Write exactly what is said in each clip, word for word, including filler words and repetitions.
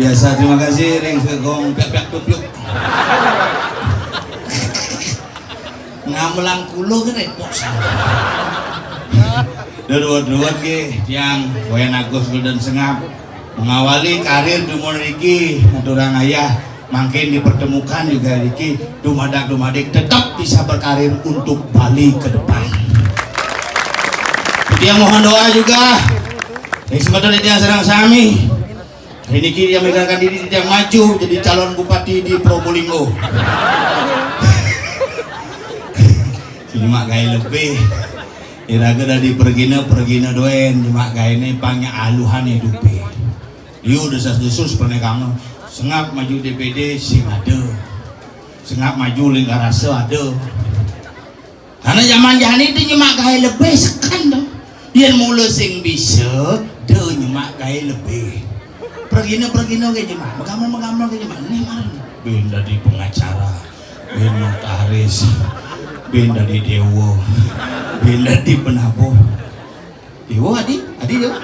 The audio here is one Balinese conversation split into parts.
Biasa, terima kasih, ring segong piak-piak tupiuk. Ngamelang kulo ke repot saya. Dua-dua ke tiang Wayan Agus Golden Sengap mengawali karir dumun riki, aturang ayah, mangkin dipertemukan juga riki, dumadak-dumadik tetap bisa berkarir untuk Bali ke depan. Tiang mohon doa juga. Ring semeton tiang sareng sami. Hari niki dia mengiklankan diri, dia maju jadi calon bupati di Probolinggo. Nyemak gaé lebih. Iraga dadi pergina, pergina dogén, nyemak gaéné pang aluhan idupé. Liu desas-desus panékanga. Sengap maju D P D sing ada. Sengap maju Linggarasa ada. Karena zaman jani tu nyemak gaé lebih seken tu. Yén mula sing bisa, da nyemak gaé lebih. Pergina-pergina ké nyemak, megamel-megamel ké nyemak. Nih maren. Bin dadi pengacara, bin notaris, bin dadi déwa, bin dadi penabuh. Déwa adi, adi déwa.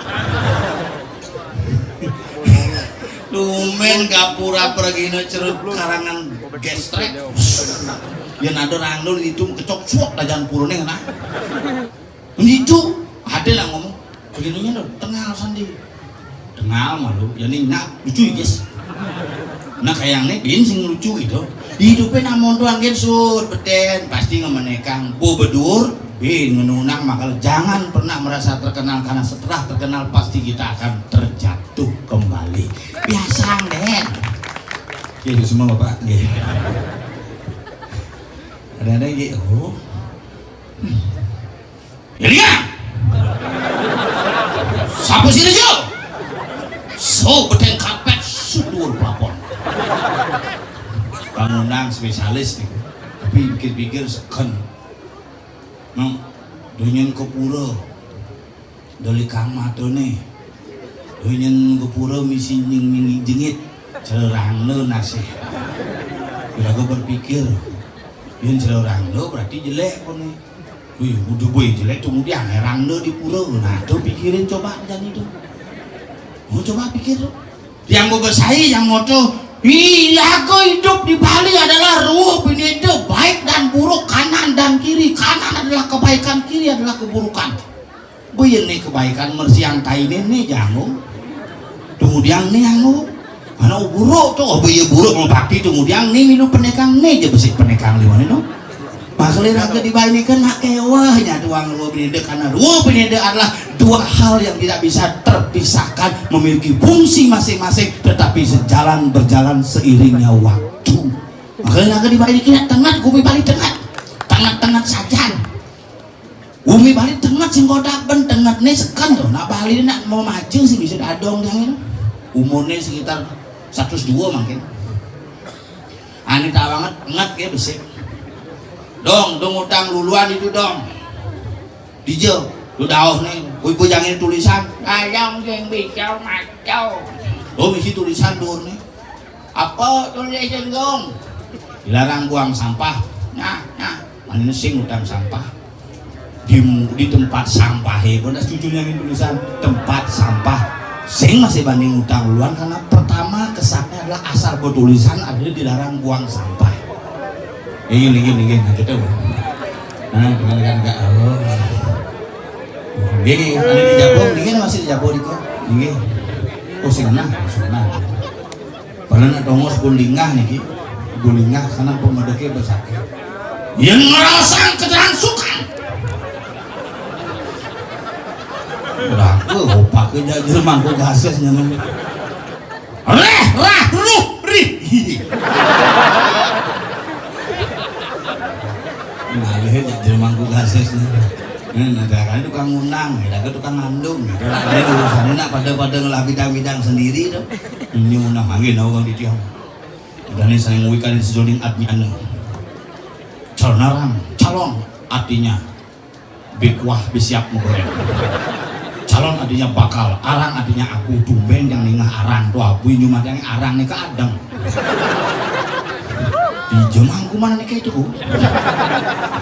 Tumben gapura pergina cerut karangan gestrek. Yén ada rangdul itu kecok suak dajan purune nah. Itu ada lah ngomong. Begininya lo, tengal sandi. Tengal malu, ya ning nak lucu guys. Nah, kayak nih bin sing lucu gitu. Hidupnya nak montuan kan sud beten pasti ngemenekang. Bu bedur, bin ngenunang makal jangan pernah merasa terkenal karena setelah terkenal pasti kita akan terjatuh kembali. Biasa deh. Ya, itu semua Bapak. Nggih. Ada-ada nggih. Oh. Liang! Sapa sira, Jo? So, bedeng karpet, sudur plafon. Bangunan spesialis nih. Tapi pikir-pikir seken. Nang, donyen ke pura. Doli kang matone. Donyen ke pura misi nying nying jengit. Cererang lo nasih. Kira berpikir. Yang cererang lo berarti jelek pun nih. Wih, udah boy jelek tuh kemudian herang lo di pura. Nah, tuh pikirin coba dan itu. Mau coba pikir tuh. Yang bebesahi yang moto, iya, hidup di Bali adalah ruh bineda, baik dan buruk, kanan dan kiri. Kanan adalah kebaikan, kiri adalah keburukan. Buyén né kebaikan mersiang taine né janggung. Tumudiang né anggo. Ana buruk to, oh buyé buruk mau bakti tumudiang né milu penekang né ja besik penekang liwat no. Makanya raga dibainikan nak kewah nya tuang dua bineda karena dua bineda adalah dua hal yang tidak bisa terpisahkan, memiliki fungsi masing-masing tetapi sejalan berjalan seiringnya waktu. Makanya raga dibainikan tengat, gumi balik tengat, tengat-tengat sajan. Umi balik tenget sing kodak ben tenget né seken to. Nak balik nak mau maju sing bisa dadong dia ini. Umurnya sekitar seratus dua mungkin. Ani tak banget tenget ya besik. Dong, dong utang luluan itu dong. Dija, lu dauh né. Ibu jangan tulisan. Ayang sing bisa maco. Oh, misi tulisan dur né. Apa tulisan gong? Dilarang buang sampah. Nah, nah, mana sing utang sampah? Di, di tempat sampah ya, benar cucunya ini tulisan tempat sampah. Sing masih banding utang duluan karena pertama kesannya adalah asal bertulisan ada dilarang buang sampah. Ini, ini, ini, nah gitu. Nah, dengan dengan enggak, oh. Ini, ini di Jabong, ini masih di Jabong di kok. Ini. Oh, sing nah, sing nah. Padahal nak tongos pun lingah niki. Pun lingah karena pemedeke besakit. Yang ngerasa keterangsukan. Udah aku opak aja jerman kok gases nyaman. Reh, rah, ruh, rih. Ngalih aja jerman kok gases nih. Nah, nah, kan tukang ngundang, ya, kan tukang ngandung, gitu. Nah, ini urusannya nak pada-pada ngelah bidang-bidang sendiri tuh. Ini undang manggil orang di tiang. Dan ini saya nguikan di sejoning adnyana. Calon arang, calon artinya bekuah besiap menggoreng. Calon artinya bakal, arang artinya aku tumben yang ningah arang tuh abu nyumat yang arang nih keadang. Di jemangku mana nih kayak itu?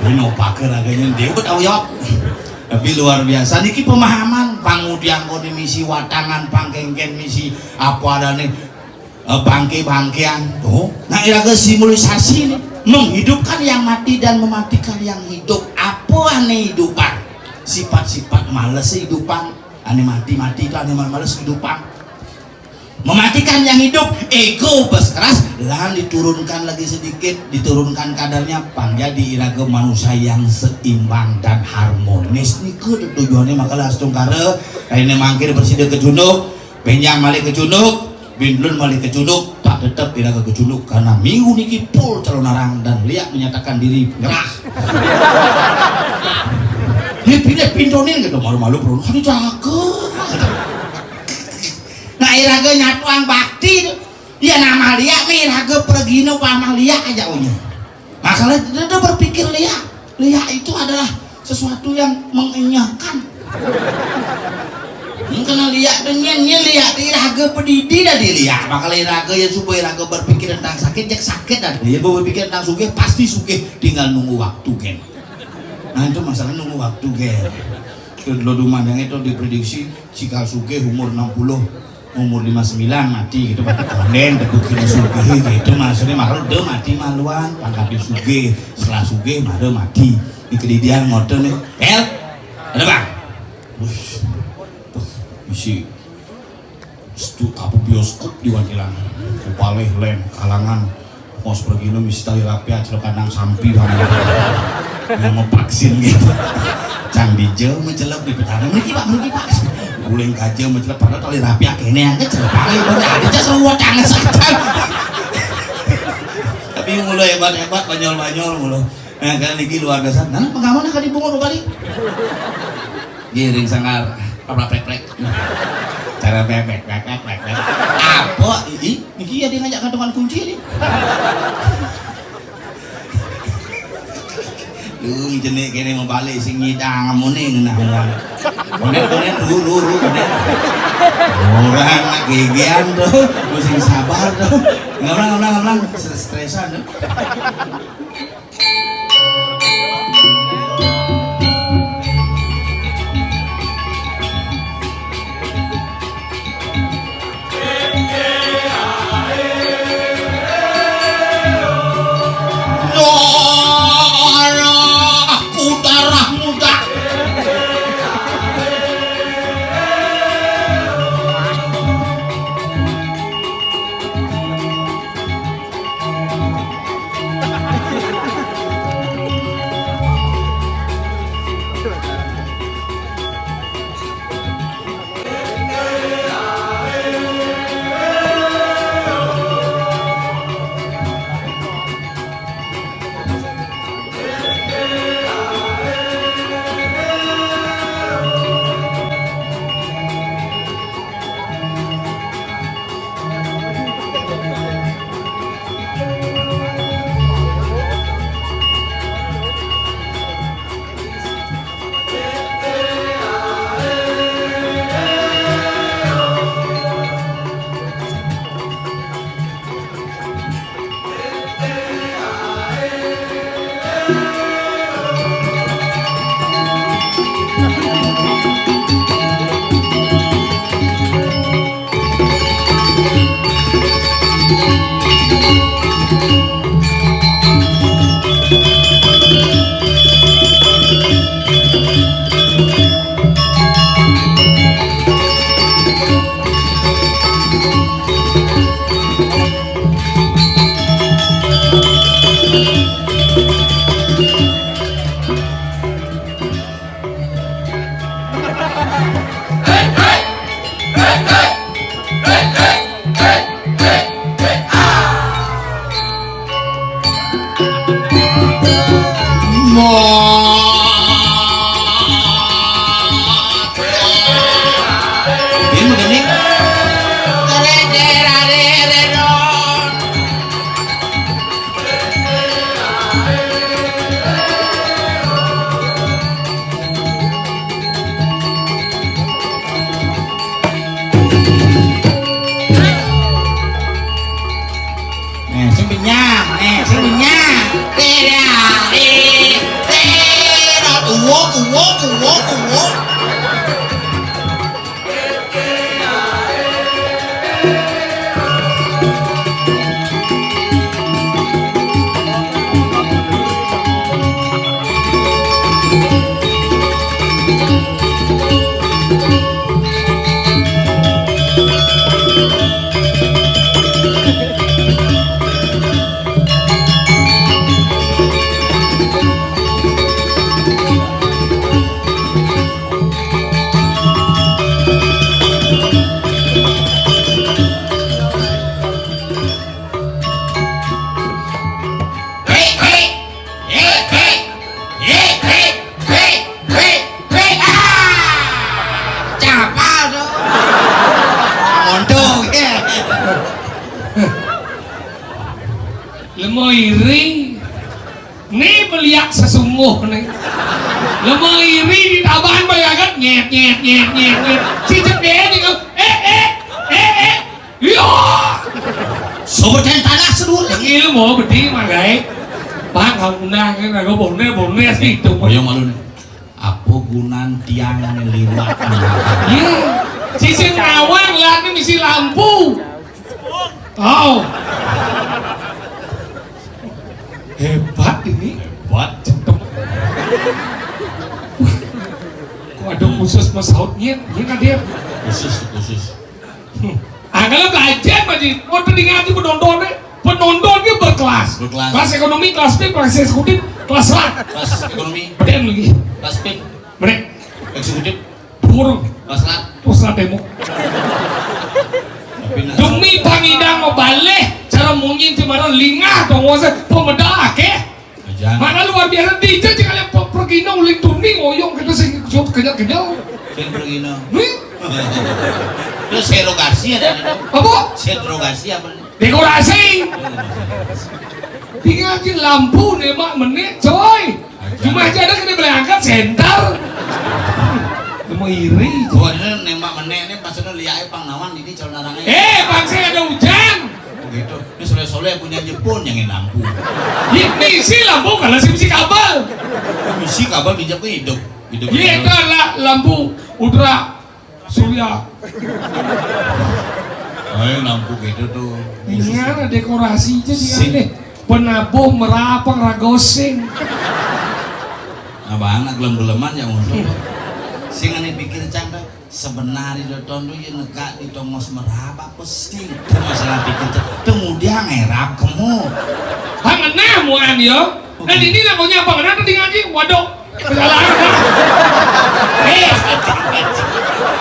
Ini mau pakai laganya dia tahu ya. Tapi luar biasa niki pemahaman pangudi angkone misi watangan pangkengken misi apa ada nih Eh, bangke-bangkean. Oh, nah, iraga simbolisasi nih, menghidupkan yang mati dan mematikan yang hidup. Apa ane hidupan? Sifat-sifat males hidupan, ane mati-mati itu ane males hidupan. Mematikan yang hidup, ego bes keras, lan diturunkan lagi sedikit, diturunkan kadarnya, pang jadi iraga manusia yang seimbang dan harmonis. Niku tujuannya makalah astungkara, kaine mangkir bersida kecunduk, benjang malih kecunduk, bindun malih kecunduk, tak tetep iraga kecunduk karena minggu niki pur calonarang dan liak menyatakan diri nyerah. Dia pindah pintonin gitu, malu-malu perlu, kan dijaga. Nah, iraga nyatuang bakti tuh. Ya, nama liak nih, iraga pergina pamah liak aja, unya. Makanya dia, dia berpikir liak. Liak itu adalah sesuatu yang mengenyahkan. Mungkin liak dengan liak, iraga pedidi dah di liak. Makanya iraga ya, supaya iraga berpikir tentang sakit, jak sakit dah. Ya, berpikir tentang sugih, pasti sugih. Tinggal nunggu waktu, gen. Nah, itu masalah nunggu waktu, gen. Itu dulu dumandang itu diprediksi, cikal sugih umur enam puluh, umur lima sembilan mati gitu, berarti konden debut kena sugih gitu, maksudnya malu deh mati maluan, pangkatnya sugih, setelah sugih malu mati. Di kedidian ngoten nih. El, ada, Bang? Wih, tuh, isi stu apa, bioskop di Wantilan. Kupalih lem kalangan. Pos pergi nu misi tali rapi aja lo kandang sampi, Bang. Yang mau vaksin gitu. Cang dija mencelep di petani. Mriki, Pak, mriki, Pak. Guling kaja mencelep, padahal tali rapi akhirnya yang kecil. Paling udah ada, jas ruwet, anget seketan. Tapi mulu hebat-hebat, banyol-banyol mulu. Nah, kan niki luar biasa. Nah, pengaman akan dibungkuk balik. Giring sanggar, plak, plak, plek, plek. Cara bebek, bek, bek, bek, bek. Apa? Ih, niki ya dia ngajak kantongan kunci nih. Duh, jenik kene mau balik sing ngidang amune ngenah. Konek, konek, ru, ru, ru, konek. Orang nak gegean tuh, mesti sabar tuh. Ngamlang, ngamlang, ngamlang, stres-stresan tuh. Darah muda. Nih, sing benyah, nih, sing benyah. Tidak, tidak, uwok, uwok, uwok, uwok. Lemo iri. Ni beliak sesungguh ni. Lemo iri di taban beliak nyet, nyet, nyet, nyet, nyet. Si cek dia ni, eh, eh, eh, eh. Yo. Sobat yang tanah sedul. Yang ilmu bedi magai. Bang, kamu undang kan, aku bonde, bonde sih itu. Boyong malu ni. Apa gunan tiang ni liwat? Iya. Sisi ngawang lah ni misi lampu. Oh. Hebat ini. Hebat. Cedek. Kok ada khusus masautnya? Iya kan dia? Khusus, khusus. Hmm. Ah, kalau belajar, Pak Ji, mau tadi ngaji penontonnya, penontonnya berkelas. Berkelas. Kelas ekonomi, kelas B, kelas eksekutif, kelas rat. Kelas ekonomi. Bedem lagi. Kelas B. Mereka. Eksekutif. Burung. Kelas rat. Terus rat demo. Tapi nak demi pangidang mau balik, cara munyi cuma lingah dong wasa pemedal akeh. Jangan. Mana luar biasa, D J cek kalian pe-, pergi nang uling tuni ngoyong kita sing kenyal-kenyal. Sing pergi nang. Nih? Terus serogasi ada nih. Apa? Serogasi apa nih? Dekorasi. Tinggal di lampu lima menit, coy. Aja. Cuma aja ada kena beli angkat senter. Mau iri. Gua ini nembak menek nih, pas udah lihat pang nawan ini calon orangnya. Eh, bangsa ada hujan. Begitu. Ini soleh-soleh punya Jepun yang lampu. Ini isi lampu kalau si misi kabel. Isi kabel di Jepun hidup. Hidup. Iya, itu adalah lampu ultra surya. Oh, yang lampu gitu tuh. Ini ada dekorasi aja sih. Sing. Aneh. Penabuh merapang ragosing. Nah, bang, nak gelem-geleman ya, untuk. Sing aneh pikir cang dah. Sebenarnya do tondo ya negak di tongos meraba pesting. Itu masalah pikir. Kemudian ngerap kemu. Hang enam muan yo. Dan ini namanya apa? Kenapa di ngaji? Waduh. Kesalahan. Eh.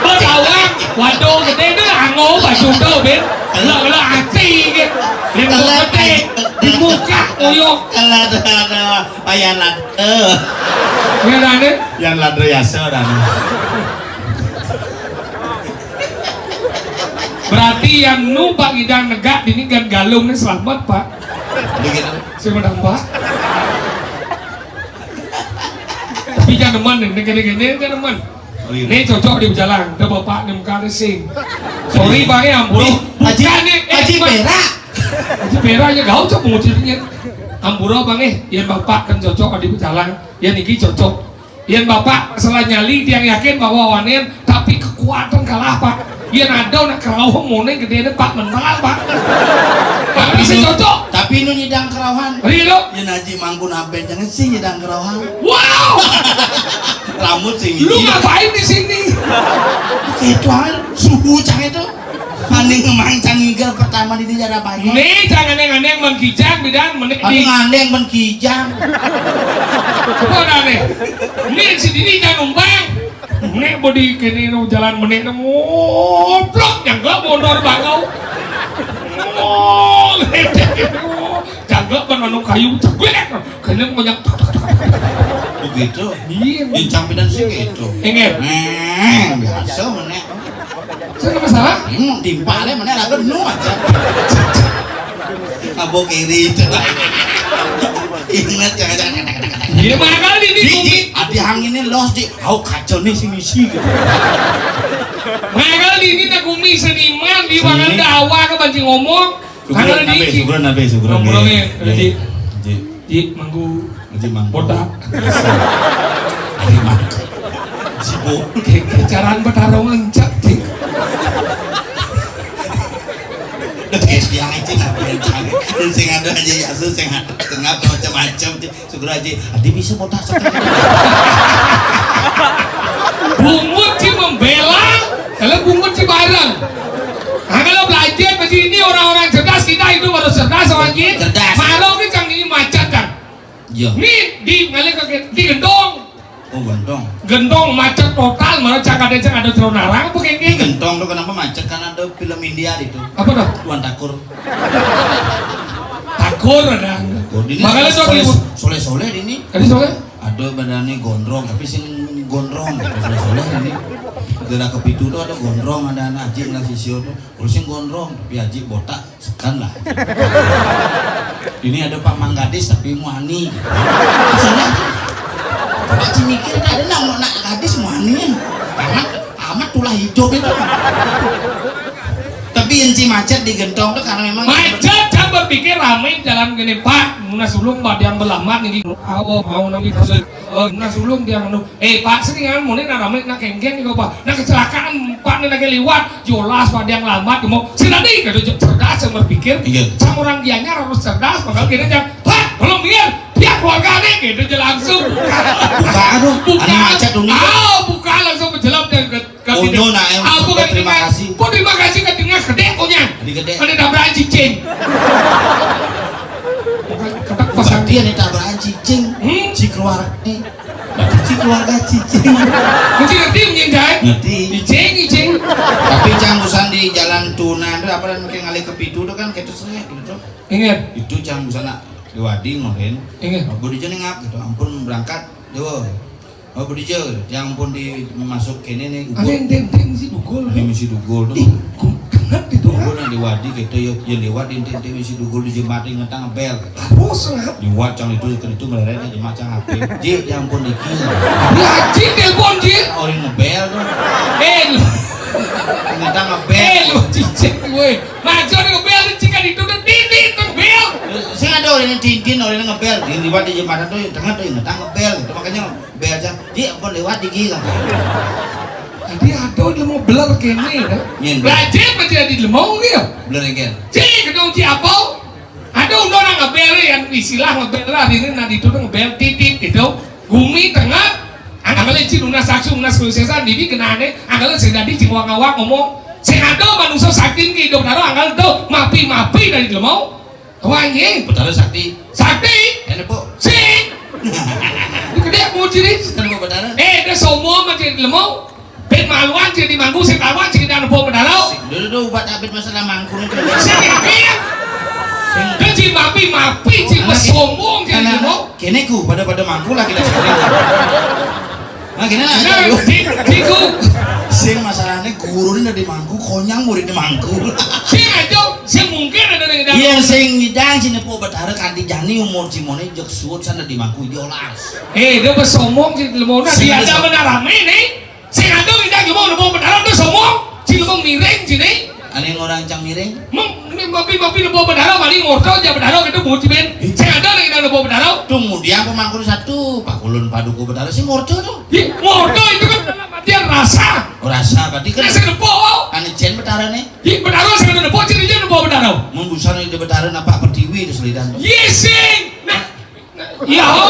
Bawang. Waduh, gede itu anggo baju tuh, Ben. Lo lo hati gitu. Di muka gede. Di muka koyok. Kalau ada, ada payah lah. Eh. Ya, Dan, eh? Yang ladra yasa, Dan. Berarti yang nu Pak Idang negak dini kan galung ni selamat, Pak. Begitu. Saya menang, Pak. Tapi jangan nemen ni, gini-gini jangan nemen. Oh, iya. Ni cocok di berjalan, dah bapak ni muka ni sing. Sorry, Bang, ya, ampun. Ih, Haji, bukan ni, eh, Haji Bang. Perak. Haji Perak ya, kau cok mengucilnya. Ampura, Bang, eh, ya bapak kan cocok di berjalan. Ya niki cocok. Yen bapak masalah nyali, tiang yakin bahwa wanen, tapi kekuatan kalah, Pak. Yen ada nak kerauh moning gedene, Pak, mental, Pak. Tapi bisa cocok. Tapi nu nyidang kerauhan. Iya, lo. Yen Haji Mangkun Aben, jangan sih nyidang kerauhan. Wow. Rambut sing. Lu ngapain di sini? Itu kan suhu cang itu. Mending ngemang cang ngigal pertama di dia ada banyak. Nih, jangan aneh-aneh mengkijang, bidan, mending. Aku di ngandeng mengkijang. Apa dah nih? Nih, si Dini jangan numpang. Nek bodi kene no jalan menek no ngoplok nyangga mondor bangau. Oh, ledek. Jangga ban anu kayu ceglek. Kene mau nyang. Begitu. Iya. Bincang bidan sih gitu. Ingat. Eh, biasa menek. Saya nggak masalah. Hmm, timpale menek lagu nu aja. Abok kiri itu. Ingat jangan, jangan, jangan, jangan. Iya, makanya ini Di, di, adi hanginnya los di. Au kacau nih si misi gitu. Makanya ini nak umi seniman di, makanya dah awal ke banci ngomong. Syukuran. Makanya nabe, ini syukuran nabe, syukuran. Ngomong nabe, Ji. Ji. Ji, manggu. Ji, manggu. Botak. Ari manggu. Sibuk. Ke-, kecaran betarung lencak, Ji. Oke, dia aja lah, dia aja. Sing ada aja ya, sing ada. Tengah macam-macam, Ji. Syukur aja, adi bisa botak sekali. Bungut ci membela, kalau bungut ci bareng. Nah, kalau belajar begini orang-orang cerdas, kita itu harus cerdas, orang ci. Cerdas. Malu ki cang ini macet kan. Iya. Ini di ngalih ke di gendong. Oh, gendong. Gendong macet total, malah cang ada, cang ada celana rang apa kayak gini. Gendong tuh kenapa macet? Karena ada film India itu. Apa tuh? Tuan Takur. Takur ada. Takur. Ini makanya tuh soleh, ibu. Soleh-soleh ini. Tadi soleh? Ada badannya gondrong, tapi sing Gondrong, gitu, Soleh ini. Gara kepitu tuh ada gondrong, ada anak Haji lah sisio tuh. Kalau sing gondrong, tapi Haji botak, sekan lah. Ini ada Pak Mang Gadis, tapi muani. Gitu. Soleh. Coba Haji mikir, ada nak, nak gadis muani. Amat, amat tulah hidup itu. Tapi inci macet di Gentong tuh karena memang macet, kan berpikir rame jalan gini, Pak. Munas ulung badiang belamat nih. Awo mau nanti. Eh, nah, sulung dia anu. Eh, Pak, sini kan, muni nak rame, nak kengkeng juga, Pak. Nah, kecelakaan, Pak, nih lagi liwat. Jolas, Pak, dia ngelamat, mau. Si tadi, kata, cerdas yang berpikir. Iya. Sama orang dianya harus cerdas, makanya kita jangan, "Pak, tolong, biar, biar keluarga nih," gitu aja langsung. Buka, aduh, buka. Anu macet dulu. Ah, buka langsung menjelap dan ke, ke Unyu, nah, yang apa kan terima kasih. Kok terima kasih ke tengah gede punya. Di gede. Ada tabrakan cicing. Ketak pasang. Dia nih tabrakan cicing. Hmm? Si keluarga nih. Berarti si keluarga cicing. Mesti ngerti, mungkin, Jai? Ngerti. Icing, icing. Tapi cang busan di jalan Tuna itu apa dan mungkin ngalih ke Pitu itu kan kayak itu sering gitu. Ingat. Itu cang busan nak di Wadi ngorin. Ingat. Abu di jenengap gitu. Ampun berangkat. Dewa. Abu di jauh. Yang pun di masuk kene nih. Ada yang dendeng si Dugul. Ada misi Dugul tuh. Ih, kok kenapa di Dugul? Dugul yang di Wadi gitu ya. Yang lewat di, di, di misi Dugul di jembatan ngetang bel. Terus lah. Liwat cang itu ke itu mereka jemaah cang H P. Ji, yang pun dikir. Haji telepon, Ji. Orang ngebel tuh. Eh, lu. Ngetang ngebel. Eh, lu cicing gue. Maju ada ngebel, cicing kan itu udah titik tuh ngebel. Sing ada orang yang tintin, orang yang ngebel. Di liwat di jembatan tuh, tengah tuh, ngetang ngebel. Itu makanya bel aja. Ji, ampun lewat di gila. Jadi ada dia mau beler kene, ya. Nyen. Rajin aja di lemong ya. Beler, Gen. Ji, gedung Ji apa? Ada undang ngebel yang istilah ngebel lah, hari ini nah itu ngebel titik gitu. Gumi tengah, angkal cing nunas saksi, nunas kewisésan, dini kenane, angkal sing dadi cing wak-wak ngomong, sing ada manusia sakti hidup naro, angkal do mapi-mapi dari lemau. Wah, iya. Betara sakti. Sakti. Enak, Bu. Sing. Gede mau ciri. Enak, Bu, Betara. Eh, dia semua macam lemau. Ben maluan, sing di mangku, sing kawan, sing di anak buah Betara. Sing dulu tuh, obat abit masalah mangku itu. Sing mikir. Sing. Dia cing mapi-mapi, cing sombong, cing anak, ngomong. Kene ku, pada-pada mangku lah kita sekali. Nah, gini lah, nah, ayo. Di, di ku. Sing masalahnya guru ini di mangku, konyang murid di mangku. Sing aja, sing mungkin ada yang. Iya, sing nyidang, sing nepo Betara kanti jani umur cimone jek suut sana di mangku jolas. Eh, dia bersombong, sing lemona, sing dia ada bersombong. Benar rame nih. Sing ado ngidang jumong nemu Betara tuh sombong. Sing nemu miring sini. Ane orang cang miring. Mem-, mem-, mapi-mapi nemu Betara, paling ngorto aja Betara gitu, buci ben. Sing ado lagi nemu Betara. Tuh, mudiang pemangku satu, pakulun paduku Betara, sing ngorto tuh. Ih, ngorto itu kan dalam artian rasa. Oh, rasa, berarti kan. Nah, sing nepo. Ane cen Betara nih. Ih, Betara sing nepo, cen aja nemu Betara. Mun busan itu Betara, napa pertiwi itu selidan tuh. Iya, sing. Nah, iya, ho.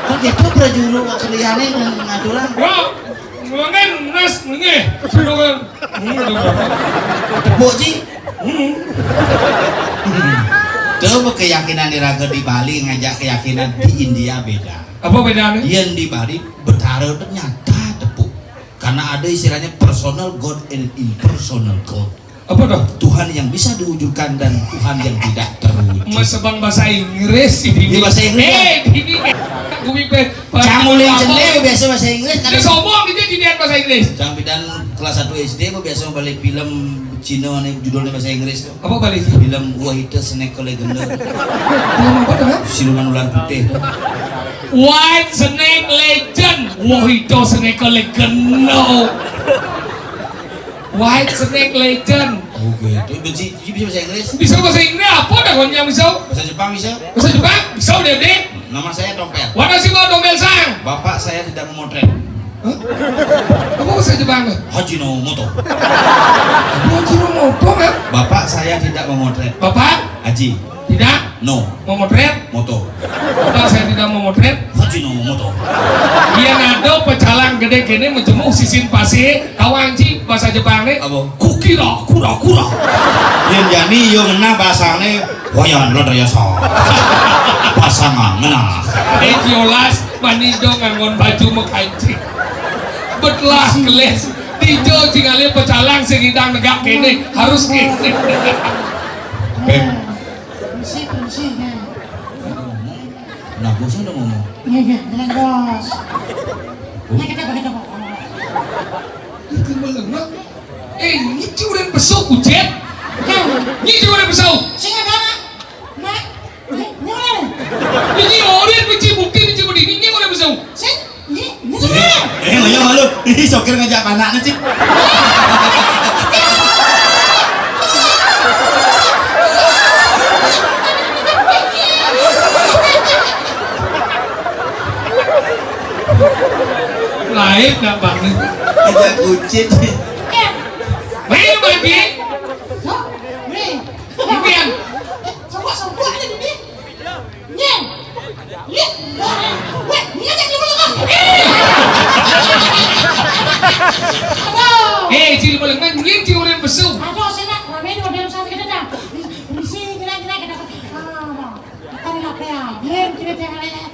Kok gitu prajuru keliane ngaturan? Wah, mungkin nas nggih. Suruh kan. Tepuk, Ji. Hmm. Tuh, keyakinan iraga di Bali ngajak keyakinan di India beda. Apa bedanya? Yang di Bali Betara itu nyata tepuk. Karena ada istilahnya personal God and impersonal God. Apa tuh? Tuhan yang bisa diwujudkan dan Tuhan yang tidak terwujud. Mas sebang bahasa Inggris ini. Iya, bahasa Inggris, eh, ya. Ini gumi pe. Cang uling cendil biasa bahasa Inggris. Dia sombong, dia jadian bahasa Inggris. Cang bidan kelas satu S D mah biasa balik film Cina nih judulnya bahasa Inggris tuh. Apa balik? Film Wahita Snake Legend. Film apa tuh, kan? Siluman ular putih. White Snake Legend. Wahita Snake Legend. No. White Snake Legend. Oke, itu benci, itu bisa bahasa Inggris? Bisa bahasa Inggris, apa dah konyang bisa? Bahasa Jepang bisa? Bahasa Jepang? Bisa udah deh. Nama saya Tompel. Watashi wa Tompel sang. Bapak saya tidak memotret. Hah? Apa bahasa Jepang? Haji no moto. Haji no moto, kan? Bapak saya tidak memotret. Bapak? Haji. Tidak? No. Memotret? Moto. Bapak saya tidak memotret. Haji no moto. Iya nado pecalang gede kene menjemuk sisin pasir. Kawanci bahasa Jepang nih. Apa? Kukira kura-kura. Yang jani yang ngena bahasane wayan lo daya sa. Pasangan ngena. Eh, jolas, manido ngangon baju mekancing. Betlah keles. Dijo cingali pecalang sing idang negak kene. Harus kene. Beb. Permisi, permisi, ya. Nah, bosnya udah ngomong. Iya, iya, jalan, Bos. Nah, kita begitu, Bos. Itu melengah. Eh, ini cewek besok, kucet. Kan? Ini cewek besok. Sing ada, Mak. Mak, ini, ini orang. Ini orang, ini bukti, ini bukti, ini orang besok. Sing, ini, ini orang. Eh, banyak malu. Ih, sokir ngajak anaknya, Cik. Lain nggak banget. Ngajak kucit. Main, Bang, Cik. Hah? Nih. Ini, Bang. Semua, semua ada di sini. Nyén. Iya. Wéh, nyén aja dulu, Kak. Aduh. Eh, cil paling men, nyén cil orang pesu. Aduh, sing nak, ramé di model satu kita dah. Misi, kira-kira kita. Ah, apa ni nak ya? Nyén, kira-kira. Eh,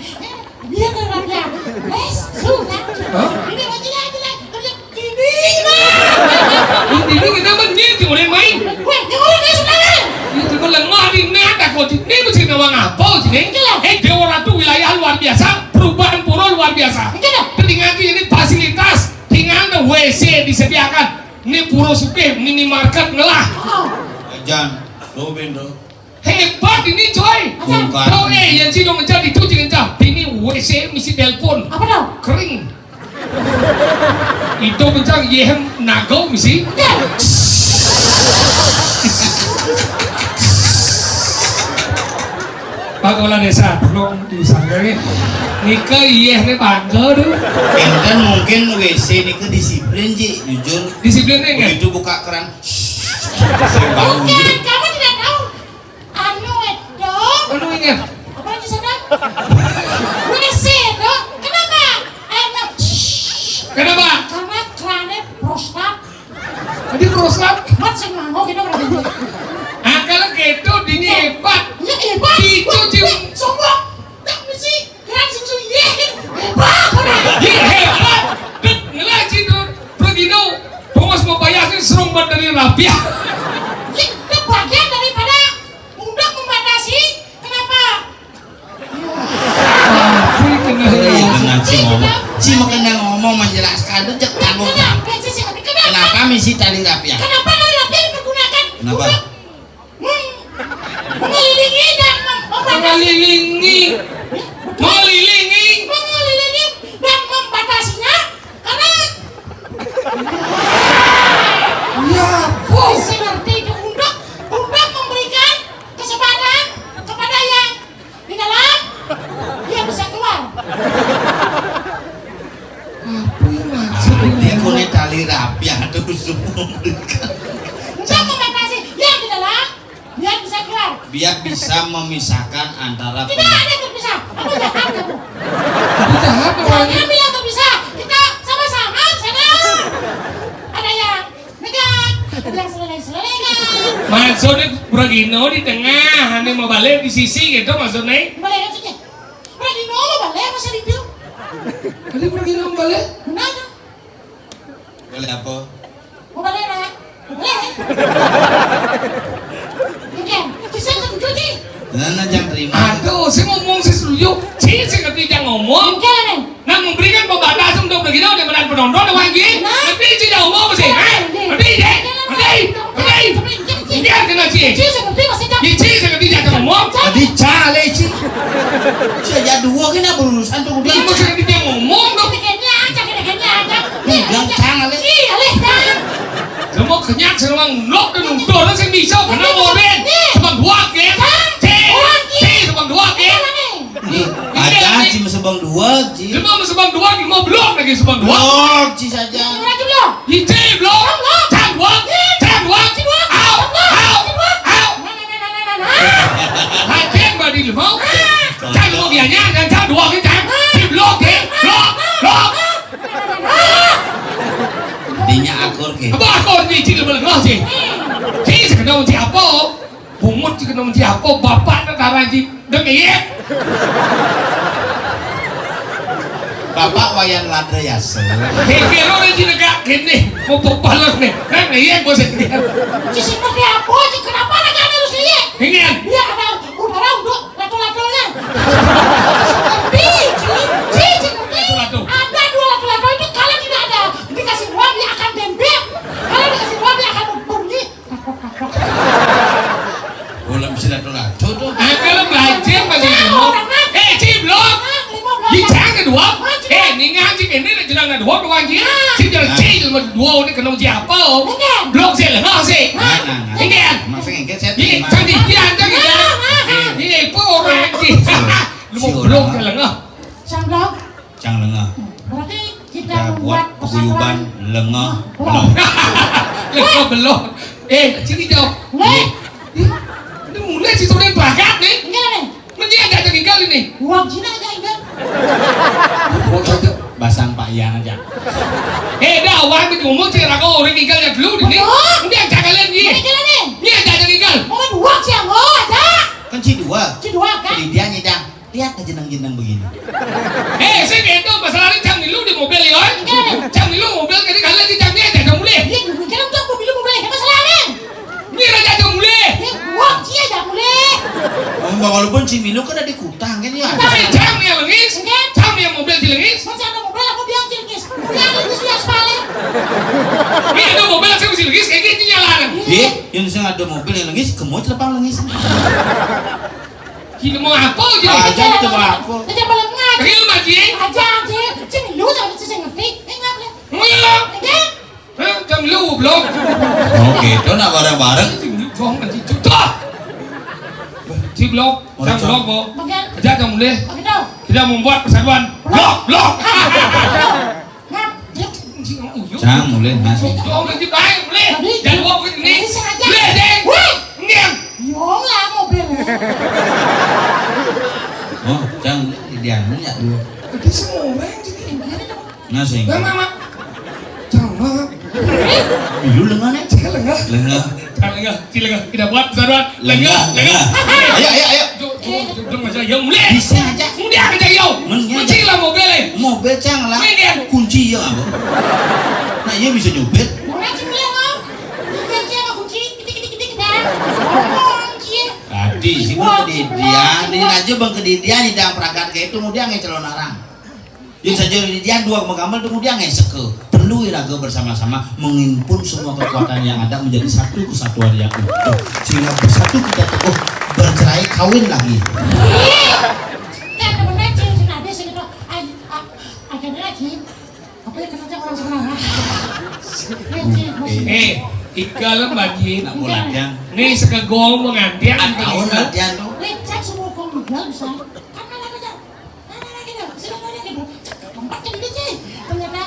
dia kan nak ya. Wes, sudah. Hah? Ini macam ni aja lah. Kerja Ini, Bang. Ini, ini kita mah nyén, cuma main. Weh, yang mana dia sebenarnya? Ini cuma lengah di, ini ada kok, ini mesti nawang apa sini? Iya. Eh, Dewa Ratu wilayah luar biasa, perubahan pura luar biasa. Iya. Ketinggalan ini fasilitas, tinggal ada W C disediakan. Ini pura sugih, minimarket ngelah. Oh. Jan, lo bendo. Hebat ini, coy. Bung Karno. Tau, eh, yang Cino mencari itu, jangan cah. Ini W C misi telepon. Apa tau? Kering. Itu mencang, yeh, nago misi. Iya. Pak Kepala Desa, tolong diusahakan nih. Nika, yeh, nih bangga tuh. Enten mungkin W C nika disiplin, Ji, jujur. Disiplin, enggak? Begitu buka keran, sing bau, Ji. Bukan, kamu tidak tahu. Anu, Edo. Anu, ingat. Apa lagi, Sada? W C, Edo. Kenapa? Anu, shh. Kenapa? Karena kerannya prostat. Tadi prostat? Mat sing mangkok, kita berarti. Ah, kalau gitu, dini hebat. Ya, hebat. Dicuci. Wah, wah, sombong. Tak mesti. Keren sing suwi, yeh, hebat, hebat. Yeh, hebat. Dek, ngelai Cino, pergi no. Thomas mau bayar sih serung buat dari Rabia. Yeh, itu bagian daripada untuk membatasi. Kenapa? Tapi kena. Eh, kena Ci ngomong. Ci mau kena ngomong menjelaskan tuh, cek tanggung jawab. Kenapa, Ci, Ci, kenapa? Kenapa misi tali Rabia? Kenapa tali Rabia dipergunakan? Kenapa? Untuk Meng-, mengelilingi dan mem-, membatasi. Mengelilingi. Mengelilingi. Mengelilingi dan membatasinya karena ya, bos. Sinergi untuk, untuk memberikan kesempatan kepada yang di dalam, dia bisa keluar. Apa yang maksud ini? Ini kone tali Rabia tuh semua. Untuk membatasi yang di dalam, biar bisa keluar. Biar bisa memisahkan antara. Tidak ada yang terpisah. Apa jahat kamu? Apa jahat, Bang? Jangan bilang terpisah. Kita sama-sama sana. Ada yang negak, ada yang seleleng-seleleng. Maksudnya, Bragino di tengah, ane mau balik di sisi gitu maksudnya? Balik maksudnya? Bragino mau balik apa sih itu? Tadi Bragino mau balik? Benar. Boleh apa? Mau balik, Nak? Boleh. Oke, Ci, saya setuju, Ci. Nah, nah, jangan terima. Aduh, saya ngomong, saya setuju. Ci, saya ngerti jangan ngomong. Oke, nih. Nah, memberikan pembatasan untuk begitu daripada penonton, Wan Ci. Nah. Nanti Ci jangan ngomong, Ci. Nah, eh? Nanti, Ci. Nanti. Nanti. Nanti. Nanti. Dia kena, Ci. Ci, saya ngerti, masih jam. Ci, saya ngerti jangan ngomong. Tadi cale, Ci. Saya dua kena berurusan tuh udah. Iya, maksudnya dia ngomong dong. Kayaknya aja, kayaknya aja. Udah, jangan, Le. Iya, Le, jangan. Kamu kenyang, sing nguluk dan nuduh, sing bisa, kena mobil. Sebab dua, Ki. Ci, Ci, sebab dua, Ki. Ada, Ci, sebab dua, Ci. Cuma sebab dua, Ki, mau blok lagi sebab dua. Blok, Ci saja. Ci, blok. Ci, blok. Cang, blok. Cang, blok. Au, au, au. Hakim badi lu mau. Cang, blok dianya, dan cang, dua, Ki, cang. Ci, blok, Ki. Blok, blok. Dinya akur, Ki. Apa akur ni, Ci, lu belengah, Ci? Ci, sekedar Ci apa? Bungut, Ci, kena Ci apa? Bapak nak darah, Ci. Dek, iya. Bapak Wayan Ladra Yasa. Kira orang Ci negak gini, mau berbalon nih. Kan iya, gua sendiri. Ci, seperti apa, Ci? Kenapa negak harus iya? Ini kan? Iya, ada udara untuk Lato-latonya. Sing jero cil mah dua ni kena uji apa? Blok sih, lengah sih. Nah, nah, nah. Ini kan? Maksudnya engke saya ini terima. Cang didian, cang didian. Ini apa orang lagi? Lu mau blok ke lengah? Cang blok. Cang lengah. Berarti kita buat paguyuban lengah blok. Lengah blok. Eh, sini jauh. Weh. Ini mulai si Tulen bakat nih. Enggak nih. Mending aja aja ninggal ini. Uang Cina aja ingat. Basang Pak Ian aja. Eh, dah, uang di umur si Rako orang ninggal ya dulu ini. Betul. Mending aja kalian ini. Ini jalan nih. Ini aja aja ninggal. Mau dua siang, oh, aja. Kan si dua. Si dua kan? Jadi dia nyidang. Lihat aja nang jenang begini. Eh, saya itu masalahnya cang milu di mobil ya. Iya. Cang milu mobil, jadi kalian di jamnya aja, cang boleh. Iya, gue kira tuh aku milu mobil, apa salahnya? Ini raja cang boleh. Iya, gua sih aja boleh. Oh, walaupun si milu kan ada di kutang kan ya. Tapi cang yang lengis, cang yang mobil di lengis. Masih ada mobil, aku bilang di lengis. Dia ada di aspal ya. Ini ada mobil, saya mesti lengis, kayak gini nyalanan. Iya, yang saya ada mobil yang lengis, kemot lepang lengis. Gila mau apa gitu? Aja itu mau apa? Aja malam ngaji. Real maji. Aja aja. Cing lu sama cing ngerti. Eh, ngap le. Ngap. Enggak. Hah? Jam lu belum. Oke, itu nak bareng-bareng. Cing lu jong maji. Cucok. Cing blok. Jam blok, Bo. Aja kamu deh. Kita membuat persatuan. Blok, blok. Cang, mulai, Mas. Jangan bawa ke sini. Boleh, Deng. Wih. Ngiang. Yong lah mobil. Oh, Cang, dia nanya dulu. Itu semua orang jadi. Ngasih. Bang, Mama. Cang, Mama. Dulu lengan, eh. Cang, lengah. Lengah. Cang, lengah. Cang, lengah. Kita buat persatuan. Lengah, lengah. Ayo, ayo, ayo. Jom, jom, jom, jom, aja. Yo, mulai. Bisa aja. Mulai aja, yo. Mennya aja. Kunci lah mobil, eh. Mobil, Cang, lah. Main dia. Kunci, ya, apa? Nah, iya bisa nyupir. Mulai aja, mulai, Bang. Kunci aja, Bang, kunci. Kitik, kitik, kitik, kitik, dah. Kunci. Tadi sih, Bang, kedidian. Ini aja, Bang, kedidian, ini dah perangkat kayak itu, kemudian ngecelon orang. Yang saja kedidian, dua menggambar, kemudian ngesek ke. Perlu iraga bersama-sama menghimpun semua kekuatan yang ada menjadi satu kesatuan yang utuh. Sehingga bersatu kita teguh, bercerai kawin lagi. Iya. Kan temen aja, sing ada sing itu. Ay, a-, akhirnya lagi. Apa ya, kenapa orang sebelah? Iya, Ci, masih. Eh, Iqbal lagi. Nak mau latihan. Nih, sekegong mengantian. Empat tahun latihan tuh. Lecet semua kong Iqbal bisa. Kan malah aja. Nah, nah, nah, gitu. Sini, sini, gitu. Cek, lompat ke diri, Ci. Ternyata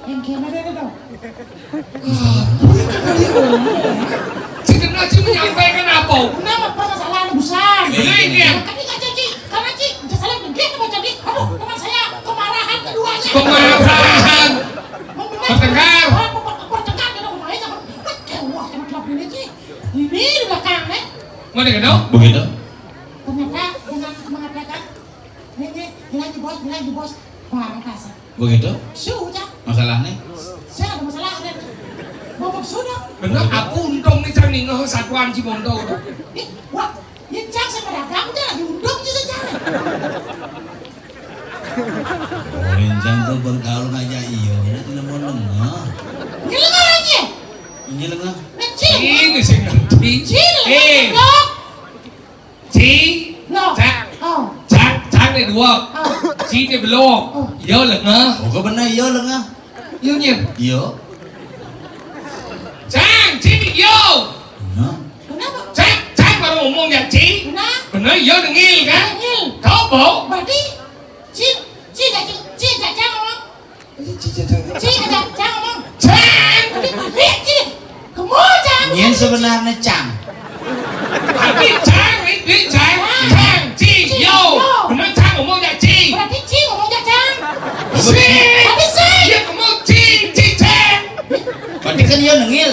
yang kian ada, ada, tuh. Ah, gue kan tadi ngomong. Si Genah, Ci, menyampaikan apa? Kenapa permasalahan besar? Benar, ini ya. Tapi nggak jadi. Karena, Ci, udah salah gede sama jadi. Aduh, teman saya kemarahan keduanya. Kemarahan. Membenar. Bertengkar. Ber-, ber-, bertengkar, gitu, kemarin sama. Wah, kayak wah, sama klub ini, Ci. Ini di belakang, eh. Mana, gitu? Begitu. Ternyata dengan mengatakan, "Nih, nih, bilang di bos, bilang di bos." Barang kasar. Begitu? Sudah. Masalahnya? Saya ada masalah, ada. Ngomong sudah. Bener, aku untung nih, Cang, nih, ngeho satuan Cibondo. Nih, wah, ini Cang sama dagang, udah lagi untung juga, Cang. Orang Cang tuh bergaul aja, iya, ini tidak mau lengah. Ini lengah aja. Ini lengah. Nah, Cil. Ini sih ngerti. Cil, eh. Lengah. Ci, Cang. Oh. Cang, Cang nih dua. Oh. Ci nih belum. Oh. Yo lengah. Oh, kok bener yo lengah? Yo nyir. Yo. Cang, Ci, yo. Nah. Kenapa? Cang, Cang baru ngomong ya, Ci. Nah. Bener, yo dengil kan? Dengil. Tahu, Bo? Berarti Ci, Ci gak, Ci, Ci gak Cang ngomong? Ci, Ci, Ci, Ci. Ci, Ci, Cang, Cang, ngomong. Cang. Berarti balik, Ci. Kemu, Cang. Nyen sebenarnya Cang. Tapi Cang, ini Cang. Cang. Cang, Ci, Ci, yo. Yo. Bener Cang ngomong ya, Ci. Berarti Ci ngomong ya, Cang. Ci. Tapi Ci. Iya, ngomong Ci, Ci, Cang. Berarti kan dia nengil.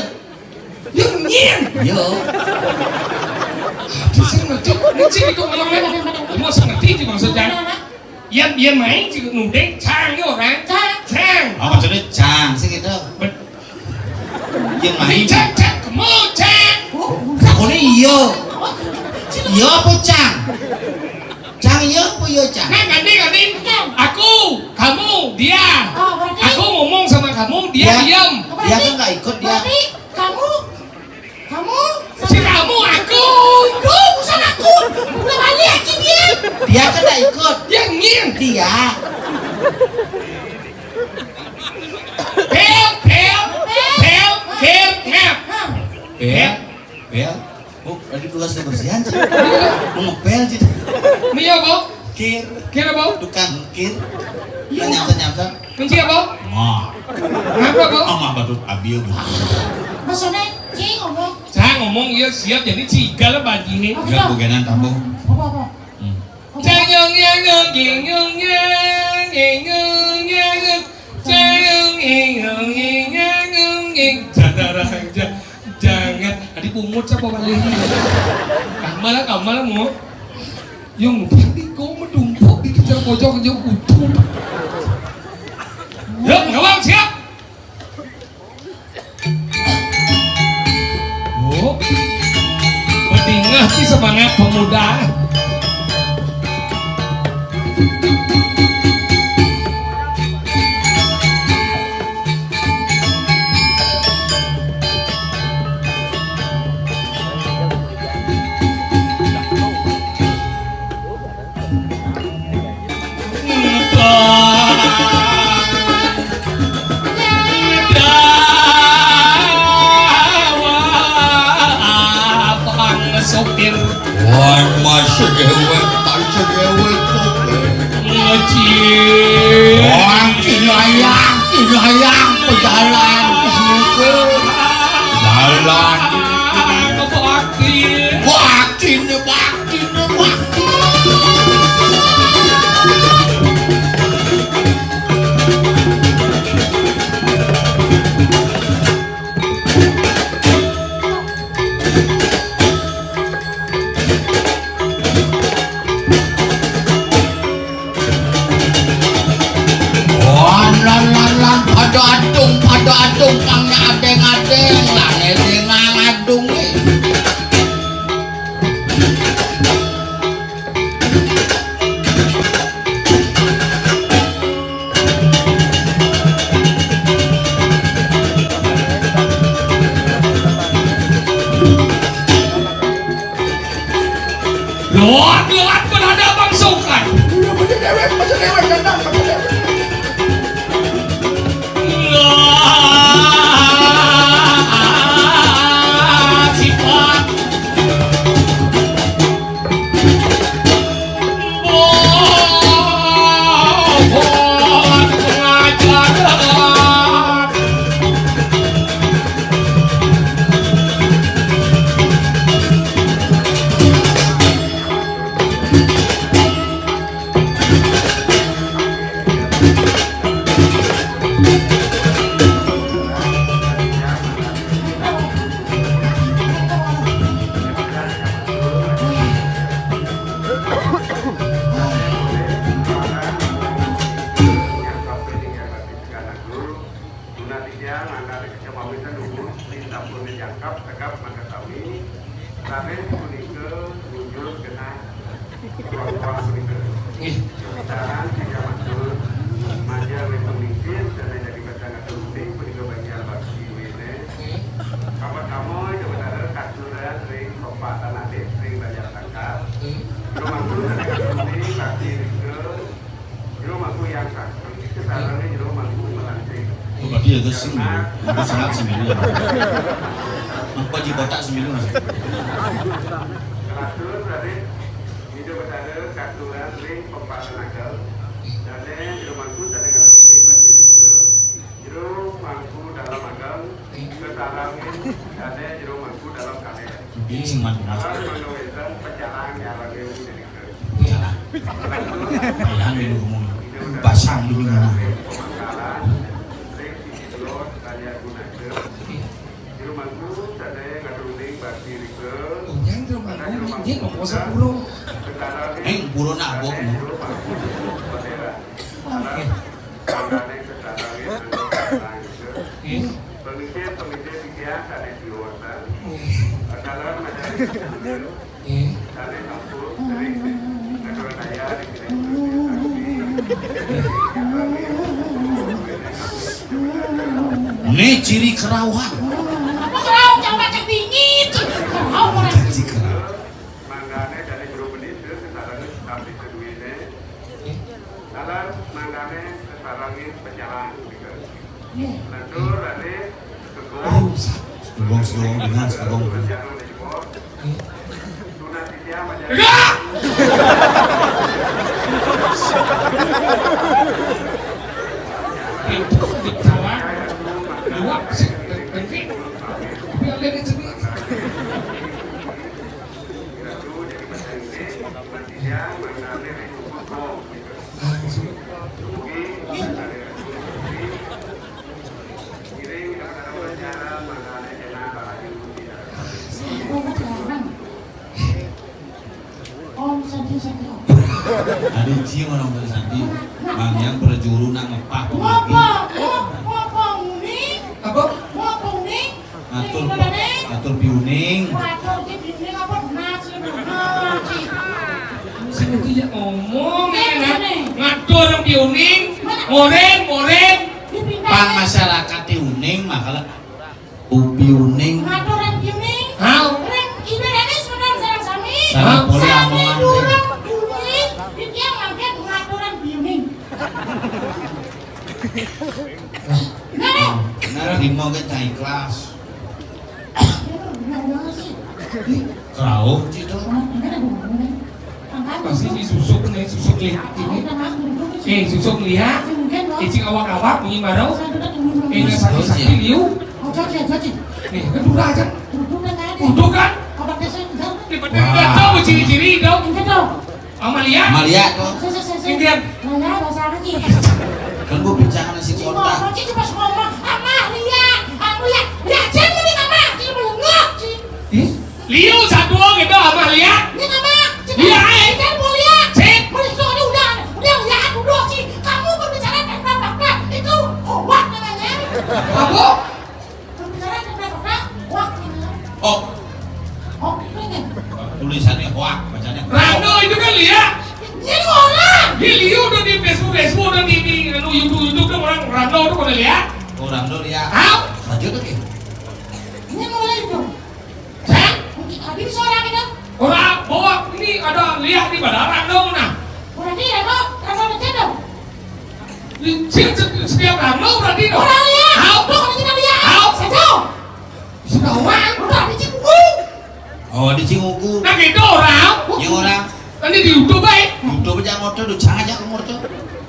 Dia nengil. Yo. Bisa ngerti. Ini Ci itu ngomongnya. Mau ngerti itu maksudnya. Yang dia main juga nudeng, Cang ya orang. Cang. Cang. Oh, maksudnya Cang sih gitu. Bet- Yang main. Cang, Cang, kemu, Cang. Aku nih iya. Iya apa Cang? Cang iya apa iya Cang? Nah, ganti, ganti. Aku, kamu, dia. Oh, berarti. Aku ngomong sama kamu, dia diam. Dia kan nggak ikut, dia. Berarti kamu Kamu? Si kamu, aku. Duh, bukan aku. Udah balik aja dia. Dia kan nggak ikut. Dia ngin. Dia. Sian, Cik. Mau ngepel, Cik. Iya, Bo. Kir. Kir apa? Tukang kir. Iya. Nyamsat-nyamsat. Kunci apa? Mah. Ngapa, Bo? Amah badut abil. Maksudnya, Cik ngomong. Saya ngomong, iya siap, jadi ciga lah bajihe. Apa? Enggak, tuh? Bugenan tambung. Apa, apa? Hmm. Apa? Cayong, yang, yang, yang, yang, yang, yang, yang, yang. Cayong, yang, yang, yang, yang, yang. Jadarang, ja-, jangan. Adi pungut siapa balik? Kamal, kamal, mau. Yang penting kau medumpuk di kejar pojok, yang utuh. Yuk, ngawang, siap. Oh, peningah sih semangat pemuda. Sopir. Wan mas sedewek, mas sedewek, sopir. Ngecil. Wah, kinayang, kinayang, pejalan, sopir. Jalan. Bakti. Bakti, bakti. Wan, lan, lan, lan, pada adung, pada adung, pangnya adeng-adeng, lan, adeng, adung, eh. Loat, loat, berhadapan sokan. Iya, baca dewek, baca dewek, gendang, baca dewek. Loat, sifat. Nggih. Nggih. Pertama, coba katuran ring pepatah alit, ring Banjar Tangkal. Nggih. Jero mangku sané katuruni bakti ring jero mangku yang sakti, sesarengan jero mangku melancing. Oh, berarti ya, terus sing dulu. Berarti sangat sembilan. Apa di kotak sembilan? Keratur, berarti Ida Betara katuran ring pepatah nagel, dané jero mangku dané ngalami bakti ring jero mangku dalam ageng, kesarangin dané jero mangku dalam kalih. Ini sing mati. Dalam mangga wénten pecalang nyarengin. Pecalang. Pecalang dulu ngomong. Pasang dulu ngomong. Pemakaran, ring sisi dulur, kalian gunakan. Jero mangku sané ngaturi bakti ring. Oh, yang jero mangku, nggih, monggo sepuro. Ing purun abot. Jero mangku bendera. Oke. Tandane sesarengan. Nggih. Pengisi-pengisi titiang sané diwasa. Nggih. Acara masyarakat. Nggih. Sané sampun sering ngaturang daya ring. Né ciri kerauhan. Apa kerauh, jangan macam bingit. Kerauh ora. Janji kerauh. Manggané dané jero menit, sesarengan sampai seduwéné. Nggih. Dalam manggané sesarengan pecalang, gitu. Nggih. Lantur dané segong. Oh, sa-, segong, segong, dengan segong. Nggih. Enggak! Itu dicawang, luak, sik, tapi ada di sini. Om Santi, Santi, Om. Aduh, cium orang Om Santi. Mang Yang berjuru nang ngepah pemati. Ngapa? Ngapa, ngapa, Uni? Apa? Ngapa, Uni? Ngatur, ngatur piuning. Ngatur si piuning apa? Nah, si bener, si. Sing itu ya omong, ya, nah. Ngatur orang piuning. Mana? Moren, moren. Dipindah. Pan masyarakat di uning, makanya piuning. Ngatur orang piuning. Hah? Orang ibaratnya sebenarnya sareng sami. Sareng. Hah? Boleh sami omongan, durung piuning, di tiang mangkat ngatur orang piuning. Nah, nah, terima ke cai kelas. Kerauh, Cito. Pasti si susuk nih, susuk lihat ini. Eh, susuk lihat. Icing awak-awak, bunyi barau. Eh, nggak sakit-sakit, liu. Nih, kan dulu aja. Duduk kan? Di bener, wah, tahu ciri-ciri, dong. Amalia? Amalia tuh. Sing, sing, sing, sing. Sing, Dian. Nah, nah, bahasa apa, Ci? Kan gua bicara si Ci kota. Ngomong, Ci, coba ngomong. Amalia, Amalia. Ya, Ci, ini Mama. Ci, melengok, Ci. Ih? Liu satu gitu, Amalia. Ini Mama. Ci, iya, eh. Ci, mau lihat. Ci. Mau lihat, udah, udah, udah, udah, Ci. Kamu berbicara tentang bakat. Itu hoak namanya. Apa? Berbicara tentang bakat, hoak namanya. Oh. Oh, ini. Tulisannya hoak, bacanya. Rano itu kan lihat. Ini orang. Di liu tuh di Facebook, Facebook tuh di, di, anu, YouTube, YouTube tuh orang Rano tuh pada lihat. Orang tuh lihat. Tahu? Saja tuh, Ki. Ini mulai itu. Hah? Mungkin tadi bisa orang itu. Orang bawa ini ada lihat di pada Rano nah. Orang dia, Rano, Rano macam tu. Setiap, setiap Rano berarti tu. Orang lihat. Tahu? Tuh, kalau kita lihat. Tahu? Satu. Sudah orang. Udah, di Cikuku. Oh, di Cikuku. Nah, gitu orang. Ya, orang. Kan di YouTube, eh. YouTube aja motor, tu jangan aja ke motor.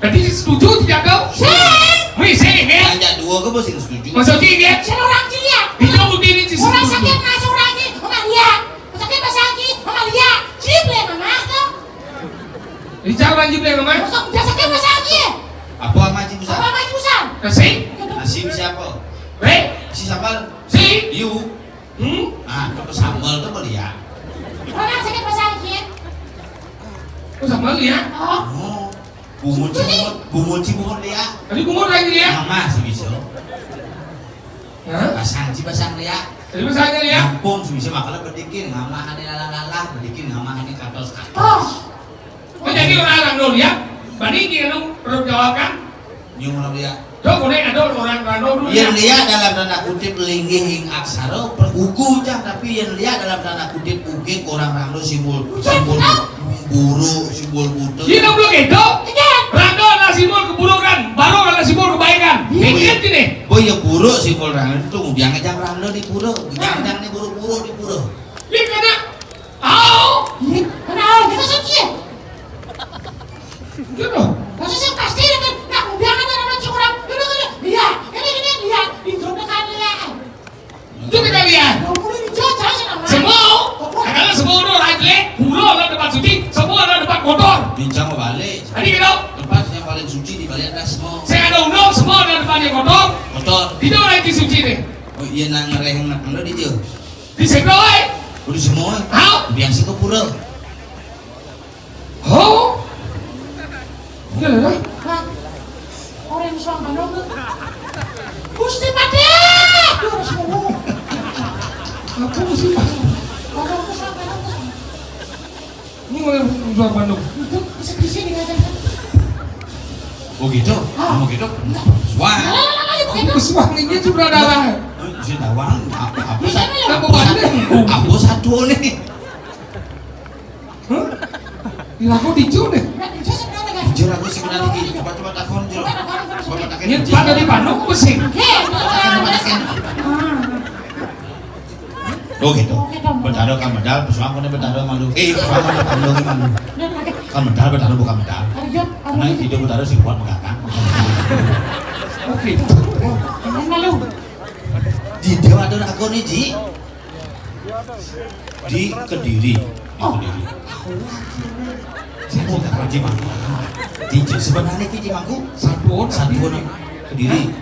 Jadi setuju tidak kau? Sing. Wih, sing, ya. Aja dua ke bos yang setuju. Maksudnya, ya. Sing orang cilik. Itu bukti ini, orang setuju. Sakit, nah, orang ni, orang dia. Sakit, pas sakit, orang dia. Cilik, Mama, tu. Ical wajib deh, Mama. Masuk, dia sakit, pas sakit. Apa Ama Haji Musa? Apa Ama Haji Musa? Nasi? Nasi siapa? Rek? Si sambal? Si? Liu. Hmm? Ah, kalau sambal tu boleh ya. Orang sakit, pas sakit. Oh, sambal ya? Oh. Oh. Bungut, bungut, bungut, bungut liat. Tadi bungut lagi liat. Mama sih bisa. Hah? Pasang sih, pasang liat. Tadi pasang liat. Ngampung sih bisa, makanya bedikin, ngamah ane lalah-lalah, bedikin, ngamah ane katos-katos. Oh. Kok jadi orang-orang dulu ya? Bani kira dong, perlu jawabkan. Nyung orang liat. Dok, udah ada orang Rano dulu. Yén ya. Liat dalam tanda kutip linggih ing aksara, pergugu cah, tapi yén liat dalam tanda kutip ugig orang Rano simbol, simbol buruk, simbol buta. Iya, dong, belum gitu. Rano adalah simbol keburukan, baru adalah simbol kebaikan. Iya. Ingat ini. Oh ya, buruk simbol Rano itu ngudiang aja Rano di pura, jangan-jangan ini buruk-buruk di pura. Iya, karena Au! Ih, kenal, kita suci ya? Gitu. Masa sih pasti kan, nah, biar aja nama cik orang. Gitu, gitu. Iya, ini, ini, iya. Itu dekat dia. Itu kita lihat. Kamu ini jauh, jauh sih, nama. Semua. Apa? Karena semua orang jelek, pura orang tempat suci, semua orang tempat kotor. Bincang balik. Tadi gitu. Tempat yang paling suci di balik atas semua. Saya ada undang, semua orang tempat yang kotor. Kotor. Itu orang yang suci nih. Oh, iya, nang ngereheng, nang di dia. Di sini, oi. Udah semua. Hah? Biasa ke pura. Oh. Iya lah. Hah? Orang yang suang bandung tuh. Gusti Patih. Tuh, harus ngomong. Apa sih? Orang tuh suang bandung tuh. Ini mulai jual bandung. Itu bisa-bisa nih, kan? Oh gitu? Ah. Mau gitu? Enggak. Wah. Lah, lah, lah, lah, itu. Aku pesuah nih, dia sudah darah. Eh, si Dawang, apa, apa, iya, sat-, kan, apa, apa, bandung? Apa satu nih? Hah? Dilaku dicu nih. Enggak, dicu sebenarnya, kan? Jujur aku sebenarnya gini, coba, coba takon, Jur. Coba takon, coba takon. Ini pada di bandung, pusing. Iya, coba takon, coba takon. Ah. Oh gitu. Betara kan medal, pesuang kene betara malu. Eh, pesuang kene betara malu. Kan medal, betara bukan medal. Ayo, karena itu betara sing kuat mengangkat. Oke. Malu. Di Dewa Atur aku nih, Ji. Di Kediri. Di Kediri. Saya juga Ji Mangku. Di sebenarnya Ji Mangku. Satuan. Satuan Kediri.